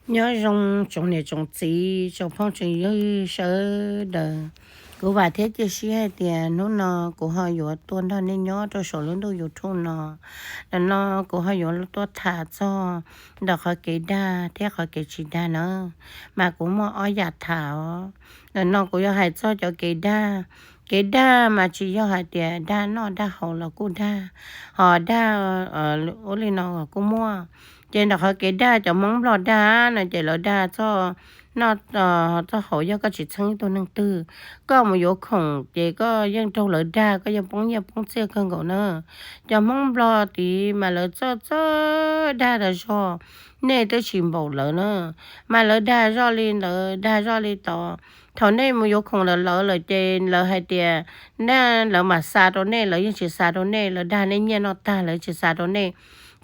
Nyob zoo tsoom niam tsoom txiv tsoom phooj tsoom ywg sawv daws. Kuv vam thiab cia siab hais tias hnub no kuv ho yuav tuaj nrog nej nyob rau saum lub ntuj YouTube no. Ntawm no kuv ho yuav tuaj tham txog ntawm qhov kev dag thiab qhov kev tsis dag na, mas kuv muaj ob yam tham os. Ntawm no kuv yuav hais txog cov kev dag. Kev dag mas tsis yog hais tias dag noj dag haus los kuj dag, ho dag ua li no los kuj muaj. Ces ntawm qhov kev dag cov Hmoob Nplog dag no ces lawv dag txog noj txog haus, yog koj tsis txheeb ib tug neeg twg, koj mus yuav khoom ces koj yeej raug lawv dag, koj yeej poob nyiaj poob txiaj kawg nkaus na. Cov Hmoob Nplog tid mas lawv txawj txawj dag tas zog, nej twb tsis npaum lawv na. Mas lawv dag zoj li ntawd, dag zoj li tod. Thaum nej mus yuav khoom lawm lawv lawm ces lawv hais tias, lawv mam xa rau nej, lawv yeej tsis xa rau nej, lawv dag nej nyiaj noj tag lawv tsis xa rau nej.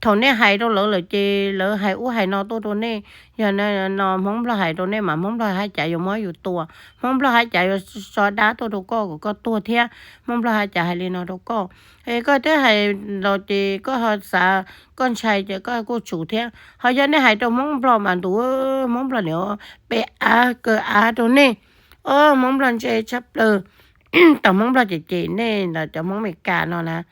Thaum nej hais rau lawv lawm ces lawv hais ub hais no tuaj rau nej. Yog no Hmoob Nplog hais rau nej mas Hmoob Nplog hais cas yuav muab yus tua, Hmoob Nplog hais cas yuav tso dab tuaj rau koj kom koj tuag thiab, Hmoob Nplog hais cas hais li no rau koj. Es koj twb hais los ces koj ho xav, koj ntshai ces koj kuj tsum thiab. Ho yog nej hais rau Hmoob Nplog mas ntuv, Hmoob Nplog niam pe av kaw av rau nej. O, Hmoob Nplog ntse tshaj plaws. Tom Hmoob Nplog ces ces nej los cov Hmoob Amelikas no na,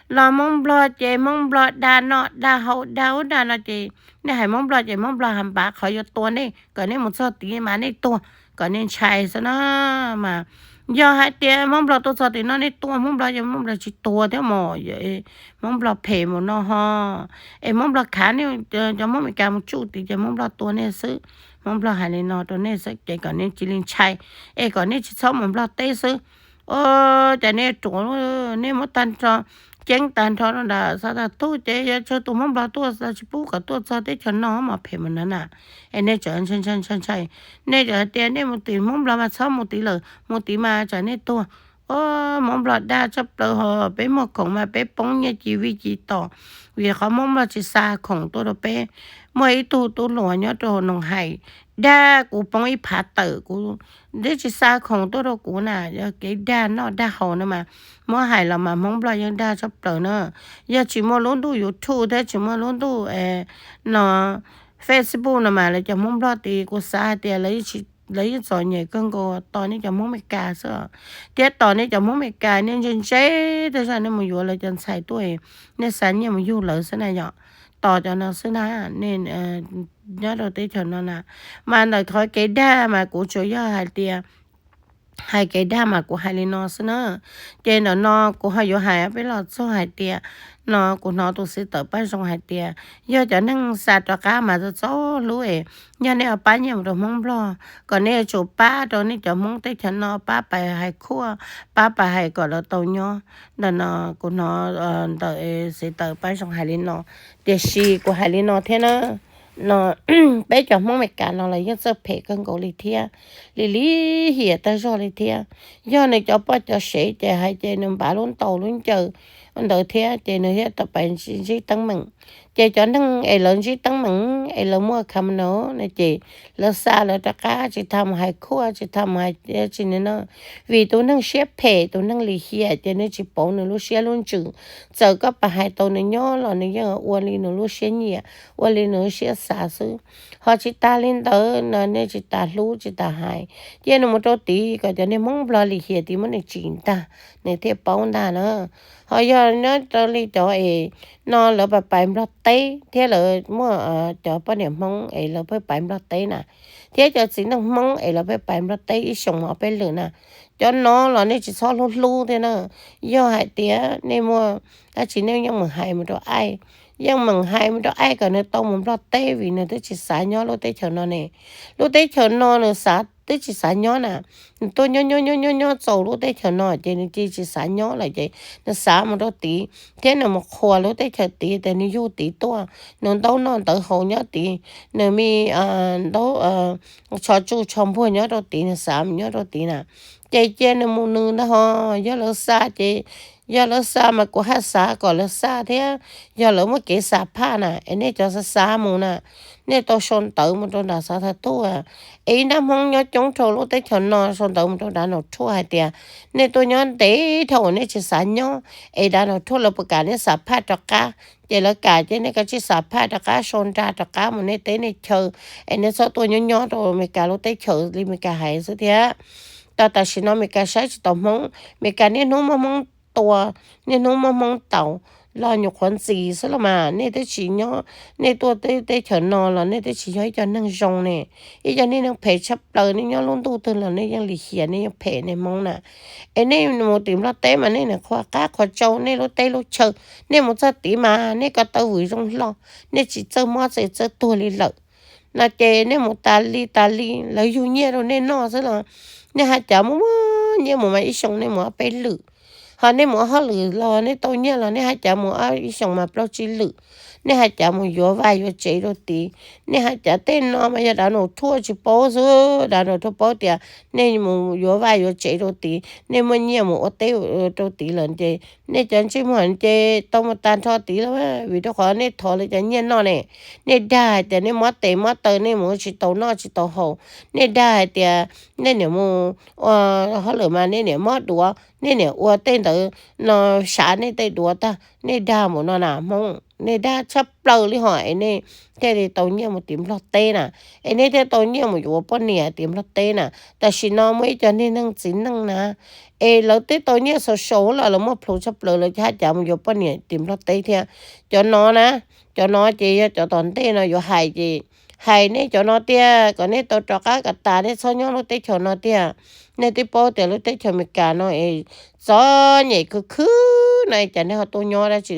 los Hmoob Nplog ces Hmoob Nplog dag noj dag haus dag ub dag no ces nej hais Hmoob Nplog ces Hmoob Nplog has npav qhov yuav tua nej kom nej mus txog tid mas nej tuag kom nej ntshai xwb na. Mas yog hais tias Hmoob Nplog tuaj txog tim no nej tuaj, Hmoob Nplog yog Hmoob Nplog tsis tuag thiab mos, Hmoob Nplog phem mus no ho. Es Hmoob Nplog khav nej, cov Hmoob Amelikas mus tsuj tid ces Hmoob Nplog tua nej xwb. Hmoob Nplog hais li no rau nej xwb ces kom nej cia li ntshai, es kom nej tsis txhob mus Nplog teb xwb. O, cas nej ruam, nej muab tag nrho, ceeb tag nrho no ntag, xav tas tub ces yuav tsawg tus Hmoob Nplog tuaj, xav tsis pub kom tuaj txog teb chaws no mas phem mus no na. Es nej tseem ntshai ntshai, nej tseem hais tias nej mus tim Hmoob Nplog mas txhob mus tid lawm, mus tid mas tsam nej tuag. O, Hmoob Nplog dag tshaj plaws ho, peb muag khoom mas peb poob nyiaj ci vij ci tom, vim qhov Hmoob Nplog tsis xa khoom tuaj rau peb. Muaj ib tug tub hluas nyob rau Noos Hais, dag kuv poob ib phav tawm, kuv twb tsis xa khoom tuaj rau kuv na, yog kev dag noj dag haus no mas, muab hais los mas Hmoob Nplog yeej dag tshaj plaws na. Yog tsis muaj lub ntuj YouTube thiab tsis muaj lub ntuj no Facebook no mas lawv cov Hmoob Nplog tid kuv xav hais tias lawv yeej txom nyem kawg nkaus tos nej cov Hmoob Amelikas xwb, thiab tos nej cov Hmoob Amelikas nej ntse ntse tej zaj nej mus yuav lawv cov ntxhais tuaj, nej xa nyiaj mus yug lawv xwb na yom. Tos cov no xwb na, nej nyob rau teb chaws no na. Mas ntawm qhov kev dag mas kuv tsuas yog hais tias, hais kev dag mas kuv hais li no xwb na. Ces ntawm no kuv ho yuav hais peb los txog hais tias, no kuv hnov tus xib tawm Paj Zoo hais tias, yog cov neeg xa rov qab mas txaus hlub es, yog nej ua pab nyiaj mus rau Hmoob Nplog kom nej yuav tsum pab rau nej cov Hmoob teb chaws no, pab pais hais khuaj, pab pais hais kom lawv tau nyob. Ntawm no kuv hnov ntawm xib tawm Paj Zoo hais li no, tiam sis kuv hais li no thiab na, no peb cov Hmoob Amelikas no los yeej txawj phem kawg nkaus li thiab, li lim hiam tag zog li thiab. Yog nws cov poj cov sev ces hais ces nws npav lub ntaus lub ncaws ntawd thiab ces nws thiaj tau pais ntsib teeb meem. Ces cov neeg es lawv ntsib teeb meem es lawv muaj camera no ces lawv xa lawv rov qab tsis tau mus hais khuaj tsis tau mus hais tsi no. Vim tus neeg siab phem tus neeg lim hiam ces nws tsis pauv nws lub siab lub ntsws. Txawm koj pais hais tau nws nyob los nws yeej ua li nws lub siab nyiam, ua li nws lub siab xav xwb. Ho tsis tas li ntawd no nej tsis tas hlub tsis tas hais, cia nws mus rau tid kom cov niag Hmoob Nplog lim hiam tid muab nws tsim ntag, nws thiaj paub ntag na. Ho yog nyob rau li cov es no lawv pais pais Nplog teb thiab lawv muaj cov poj niam Hmoob es lawv pheej pais Nplog teb na, thiab cov txiv neej Hmoob es lawv pheej pais Nplog teb ib xyoos ob peb lwm na, cov no los nej tsis txhob hlub hlub thiab na. Yog hais tias nej muaj dab tsi nej yeej meem hais mus rau aib, yeej meem hais mus rau aib kom nws tau mus Nplog teb vim nws twb tsis xav nyob lub teb chaws no ne. Lub teb chaws no nws xav twb tsis xav nyob na, nws tuaj nyob nyob nyob nyob nyob txaus lub teb chaws no ces nws cia tsis xav nyob lawm ces nws xav mus rau tid thiab nws mus qhuas lub teb chaws tid tias nws yug tid tuaj, nws ntaub noj ntawv haus nyob tid, nws me ntaub tsho tsuj tsho npuag nyob rau tid, nws xav mus nyob rau tid na. Ces cia nws mus nws ntag ho, yog lawv xa ces Yog lawv xa mas kuv haj xav kom lawv xa thiab, yog lawv muaj kev xa phaj na es nej cov xav xav mus na, nej tau sau ntawv mus rau nram xav thas thuj. Es ib nrab Hmoob nyob coob rau lub teb chaws no sau ntawv mus rau dav nau thuaj hais tias nej tuaj nyob ntev dhau nej tsis xav nyob, es dav nau thuaj lawv puas kam nej xa phaj rov qab. Ces lawv kam ces nej kav tsij xa phaj rov qab sau nra rov qab mus nej teb nej chaw, es nej txhob tuaj nyob nyob rau Amelikas lub teb chaws li Amelikas hais xwb thiab. Tos tam sim no Amelikas saib tsis taus Hmoob, Amelikas niaj hnub muab Hmoob tua, niaj hnub muab Hmoob taus los nyuam qhuav ntxiv xwb los mas nej twb tsis nyob, nej tuaj teb chaws no los nej twb tsis yog ib co neeg zoo ne, ib co neeg phem tshaj plaws, nej nyob lub ntuj twg los nej yeej lim hiam, nej yeej phem nej Hmoob na. Es nej mus tim Nplog teb mas nej niam qhuas qab qhuas tsau nej lub teb lub chaw, nej mus txog tid mas nej ko taw vwm zoo hlo, nej tsis txawj mob tsis txawj tuag li lawm. No ces nej mus tas li tas li lawv yug nyiaj rau nej noj xwb los nej haj cav mus muab nyiaj mus mas ib xyoos nej mus ob peb lwm, ho nej mus ob hauj lwm los nej tau nyiaj los nej haj cav mus ib xyoos mas plaub tsib lwm. Nej haj cav mus yuav vaj yuav tsev rau tid. Nej haj cav tej no mas yog dav nau thuaj tsis paub xwb, dav nau thuaj paub tias nej mus yuav vaj yuav tsev rau tid, nej muaj nyiaj mus ua teb rau tid lawm ces nej cov ntsej muag ces tau mus tag nrho tid lawm, vim rau qhov nej thov lawv cov nyiaj noj ne. Nej dag hais tias nej mob tes mob taw nej mus tsis tau noj tsis tau haus, nej dag hais tias nej niam mus ua hauj lwm mas nej niam mob duav, nej niam ua tej ntawd no sav nej tej duav tag, nej dag mus no na Hmoob, nej dag tshaj plaws li hos es nej thiaj li tau nyiaj mus tim Nplog teb na, es nej thiaj tau nyiaj mus yuav poj niam tim Nplog teb na. Tam sim no muaj ib co niag neeg txiv neej na, es lawv twb tau nyiaj xaus xaus los lawv muaj plhus tshaj plaws lawv haj cav mus yuav poj niam tim Nplog teb thiab. Cov no na, cov no ces yog cov tom ntej no yuav hais ces hais nej cov no tiag kom nej tau rov qab kom tas, nej txhob nyob lub teb chaws no tiag. Nej twb paub tias lub teb chaws Amelikas no es txom nyem khwv khwv no es cas nej ho tuaj nyob dab tsi?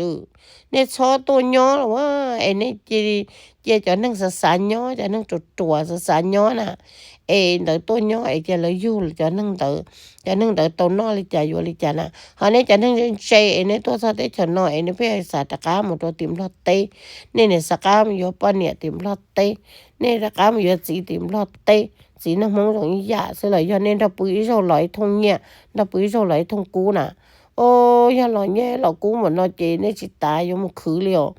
Nej txhob tuaj nyob los es nej cia cov neeg xav xav nyob, cov neeg ruam ruam xav xav nyob na, es ntawd tuaj nyob es cia lawv yug cov neeg ntawd, cov neeg ntawd tau noj li cas yuav li cas na. Ho nej cov neeg ntse es nej tuaj txog teb chaws no es nej pheej xav rov qab mus rau tim Nplog teb, nej niam xav qab mus yuav poj niam tim Nplog teb, nej rov qab mus yuav txiv tim Nplog teb, txiv neej Hmoob zoo ib yam xwb los yog nej nrog pw ib zaug los ib thooj nyiaj, nrog pw ib zaug los ib thooj kub na. O, yog los nyiaj los kub npaum no ces nej tsis tas yuav mus khwv li os.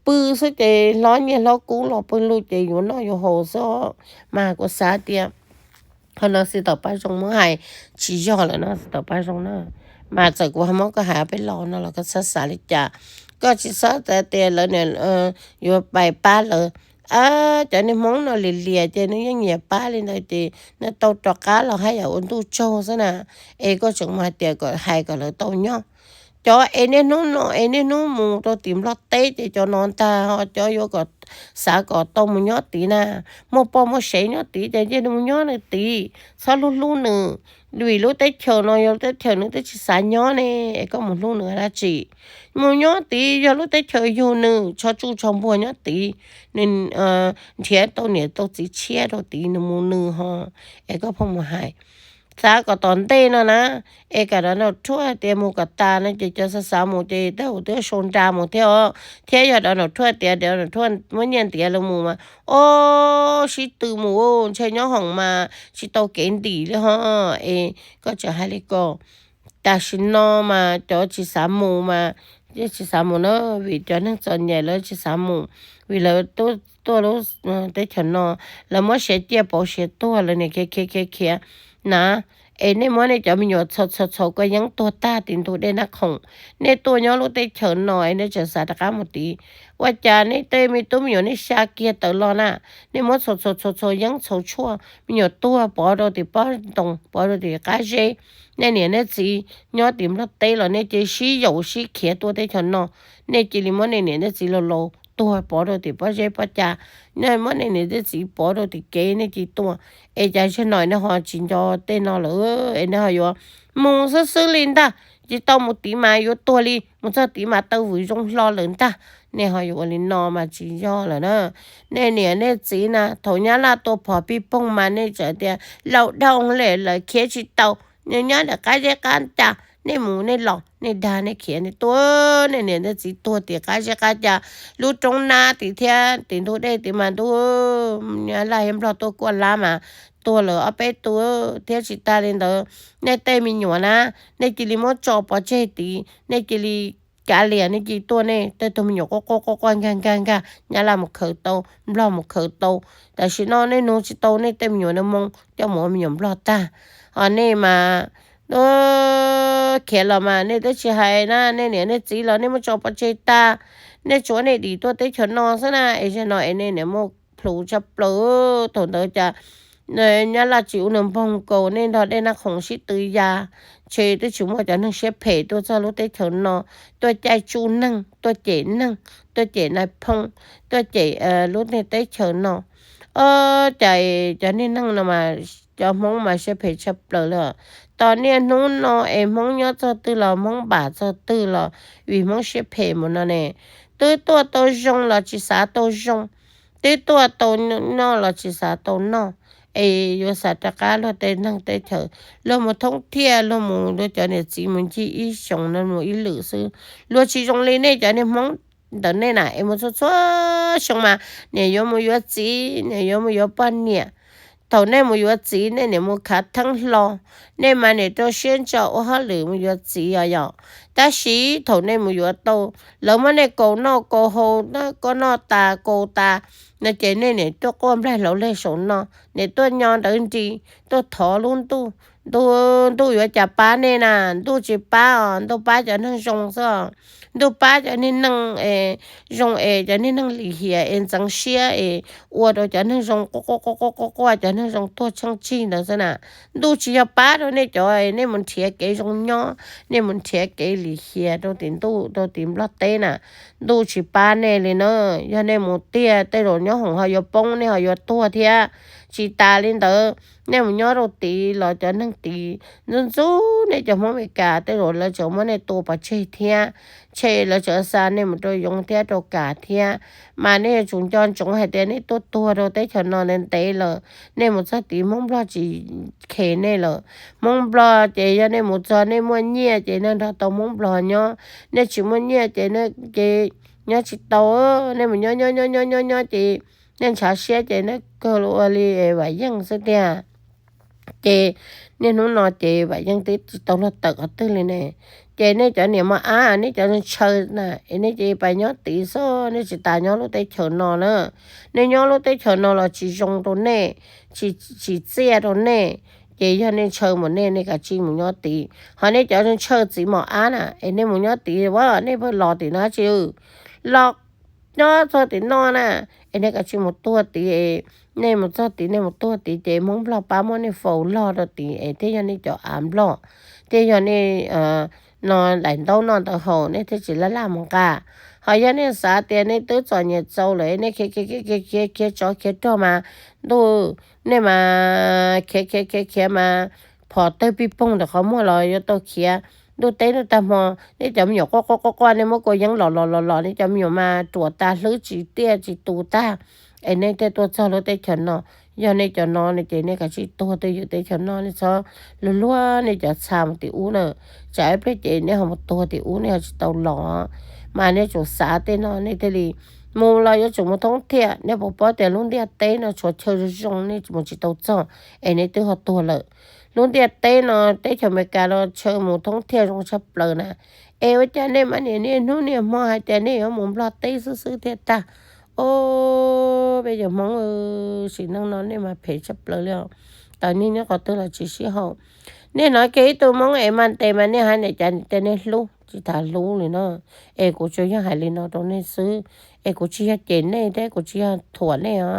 Pw xwb ces hlob nyiaj hlob kub los pw lug ces yuav noj yuav haus xwb os. Mas kuv xav tias qhov no xwv tau pab zoo muab hais tsis yog lawm no, xwv tau pab zoo na. Mas txawm kuv ho muab koj hais peb los no los koj txhob xav li cas. Koj tsis txhob tias lawv yuav pais pab lawv. Cov niag Hmoob no liam liam ces nws yeej nyiam pab li ntawd ces nws tau rov qab los haj yam ua ntuj tsaug xwb na. Es koj tseem mus hais tias kom hais kom lawv tau nyob. Cov es niaj hnub no es niaj hnub mus rau tim Nplog teb ces cov no ntag ho cov yuav kom xav kom tau mus nyob tid na. Muaj poj muaj sev nyob tid ces cia nws mus nyob nws tid, txhob hlub hlub nws. Vim lub teb chaws no yog lub teb chaws nws twb tsis xav nyob ne, es koj mus hlub nws dab tsi? Mus nyob tid yog lub teb chaws yug nws, tsho tsuj tsho npuag nyob tid, nws nrhiav tau niam tau txiv tshiab rau tid nws mus nws ho, es koj pheej mus hais. Xav kom tom ntej no na, es kam dav nau thuaj tias mus kom tas no ces cov xav xav mus ces tej zaum twb sau nra mus thiab os. Thiab yog dav nau thuaj tias dav nau thuaj muab nyiaj ntiav lawv mus mas, o, sib tw mus, ntshe nyob hoom mas tsis tau kev ntim li ho. Es koj tseem hais li ko. Tam sim no mas cov tsis xav mus mas yeej tsis xav mus na, vim cov neeg txom nyem lawv tsis xav mus, vim lawv tuaj lub teb chaws no, lawv muab siav ciaj pauv siav tuag lawv niam khiav khiav khiav khiav na. Es nej muab nej cov me nyuam txhaum txhaum txhaum kua yeeb tuag tag tim ntug dej Nab Khoom, nej tuaj nyob lub teb chaws no es nej tseem xav rov qab mus tid. Ua cas nej tej me tub me nyuam nej xya kiag tawm los na, nej muab txhaum txhaum txhaum txhaum yeeb txhaum tshuaj me nyuam tuag pov rau tim pob ntoo pov rau tim qab zeb. Nej niam nej txiv nyob tim Nplog teb los nej cia li sib yaum sib khiav tuaj teb chaws no, nej cia li muab nej niam nej txiv laus laus tuag pov rau tim pob zeb pob ca, nej muab nej niam nej txiv pov rau tim kev nej cia li tuaj. Es cas zaum no nej ho tsis nco tej no lawm, es nej ho yuav mus xwb xwb li ntag. Tsis tau mus tid mas yuav tuag li, mus txog tid mas taw vwm zoo hlo lawm ntag. Nej ho yuav ua li no mas tsis yog lawm na. Nej niam nej txiv na, thaum Nyab Laj tua phom pij poog mas nej tseem tias laus dhau lawm khiav tsis tau, nyob nyob ntawm qab zeb qab ca, nej mus nej los, nej dag nej khiav nej tuag, nej niam nej txiv tuag tim qab zeb qab ca, lub roob nab tid thiab tim ntug dej tid mas ntuj, Nyab Laj thiab Nplog tuaj kuaj lab mas tuag lawm ob peb tug thiab. Tsis tas li ntawd, nej tej me nyuam na, nej cia li muab tso pov tseg tid, nej cia li kav liam, nej cia li tuaj, nej tej tug me nyuam quaj quaj quaj quaj nkag nkag nkag, Nyab Laj mus khaws tau, Nplog mus khaws tau. Tam sim no nej nug tsis tau nej tej me nyuam no moo coj mus ua me nyuam Nplog tag. Ho nej mas khiav los mas nej twb tsis hais na, nej niam nej txiv los nej muab tso pov tseg tag, nej tsuav nej dim tuaj teb chaws no xwb na, es zaum no es nej niam muaj plhus tshaj plaws. Thaum ntawd cas Nyab Laj tsis ua nws npoog kaus, nej nrog dej nab khoom sib tw ya, ntshe twb tsis muaj cov neeg siab phem tuaj txog lub teb chaws no, tuaj caij tsuj neeg, tuaj cem neeg, tuaj cem nais phoo, tuaj cem lub teb chaws no. Ob, cas cov niag neeg no mas, cov Hmoob mas siab phem tshaj plaws li. Tos niaj hnub no es Hmoob nyob txog twg los Hmoob npam txog twg los vim Hmoob siab phem mus no ne. Twb tuaj tau zoo los tsis xav tau zoo, twb tuaj tau noj los tsis xav tau noj. Es yuav xav rov qab luag tej neeg teb chaws, luag mus thoob thiaj, luag mus, luag cov niam txiv mus ncig ib xyoos no mus ib lwm xwb. Luag tsis zoo li nej cov niag Hmoob ntawm nej na, es mus txhua txhua xyoo mas niam yuav mus yuav txiv, niam yuav mus yuav poj niam. Thaum nej mus yuav txiv nej niam mus khav theeb hlo, nej mas niam rau siab ntso ua hauj lwm mus yuav txiv os yom. Tab sis thaum nej mus yuav tau, lawv muab nej kaus noj kaus haus, koj noj tas kaus tas no ces nej niam tuaj quaj nplaig hlauv leg saum no, niam tuaj nyo nrawv nris, tuaj thov lub ntuj. Ntuj, ntuj yuav cas pab nej na? Ntuj tsis pab os, ntuj pab cov neeg zoo xwb. Ntuj pab cov niag neeg zoo es cov niag neeg lim hiam es ntxeev siab es ua rau cov neeg zoo quaj quaj quaj quaj quaj, cov neeg zoo tuag tsheej tsig ntawd xwb na. Ntuj tsis yog pab rau nej cov, nej mus nrhiav kev zoo nyob, nej mus nrhiav kev lim hiam rau tim ntuj rau tim Nplog teb na. Ntuj tsis pab nej li na. Yog nej mus tiag tej zaum nyob hoom ho yuav poob, nej ho yuav tuag thiab. Tsis tas li ntawd, nej mus nyob rau tid los cov neeg tid ntxub ntxub nej cov Hmoob Amelikas, tej zaum lawv tseem muab nej tua pov tseg thiab. Ntshe lawv tseem xa nej mus rau yoov thiab rau kam thiab. Mas nej yuav tsum nco ntsoov hais tias nej tuaj tuag rau teb chaws no ntev ntev lawm, nej mus txog tid Hmoob Nplog tsis khes nej lawm. Hmoob Nplog ces yog nej mus txog nej muaj nyiaj ces nej nrog tau Hmoob Nplog nyob, nej tsis muaj nyiaj ces nej nyob tsis tau. Nej mus nyob nyob nyob nyob nyob nyob ces nej ntshav siab ces nej kawg ua li Vam Yeej xwb tiag. Ces niaj hnub no ces Vam Yeej twb tsis tau luag tawm qhov twg li ne. Ces nej cov niam mos ab, nej cov ntshaw na, es nej cia li pais nyob tid xwb, nej tsis tas nyob lub teb chaws no na. Nej nyob lub teb chaws no los tsis zoo rau nej, tsis txiaj rau nej. Ces yog nej ntshaw mus nej, nej kav tsij mus nyob tid. Ho nej cov ntshaw txiv mos ab na, es nej mus nyob tid, nej pheej los tim no dab tsi? Los nyob txog tim no na, es nej kav tsij mus tuag tid. Nej mus txog tid nej mus tuag tid ces Hmoob Nplog pab muab nej faus log rau tid es thiaj yog nej cov av Nplog, thiaj yog nej no daim ntaub noj ntawv haus, nej thiaj tsis laj laj mus nqa. Ho yog nej xav tias nej twb txom nyem txaus lawm, nej khiav khiav khiav khiav tsov khiav rog mas, ntuj, nej mas khiav khiav khiav khiav mas phom tawg pij poog ntawm qhov muag los yuav tau khiav. Ntuj teb ntuj tag hmo nej cov me nyuam quaj quaj quaj quaj, nej muab kua yeeb los los los los, nej cov me nyuam mas ruam tas hlwb tsis tiaj tsis tus tag, es nej thiaj tuaj txog lub teb chaws no. Yog nej cov no no ces nej kav tsij tuag twj ywm teb chaws no, nej txhob luag luag nej cov txha mus tim ub na. Tsam ib pliag ces nej ho mus tuag tim ub nej ho tsis tau los. Mas nej tsum xav tej no nej thiaj li mus los yuav tsum mus thoob thiaj. Nej puas paub tias lub ntiaj teb no tshuav chaw zoo zoo nej mus tsis tau txog, es nej twb ho tuag lawm. Lub ntiaj teb no teb chaws Amelikas los chaw mus thoob thiaj zoo tshaj plaws na. Es ua cas nej mas niaj hnub niaj hmo hais tias nej yuav mus Nplog teb xwb xwb thiaj tag. Ob, peb cov Hmoob, sim neej no nej mas phem tshaj plaws li os. Tau nej nyob qhov twg los tsis sib haum. Nej hnov kiag ib tug Hmoob es mas ntes mas nej hais tias nej hlub, tsis tas hlub li no. Es kuv tsuas yog hais li no rau nej xwb, es kuv tsis yog cem nej thiab kuv tsis yog thuam nej os.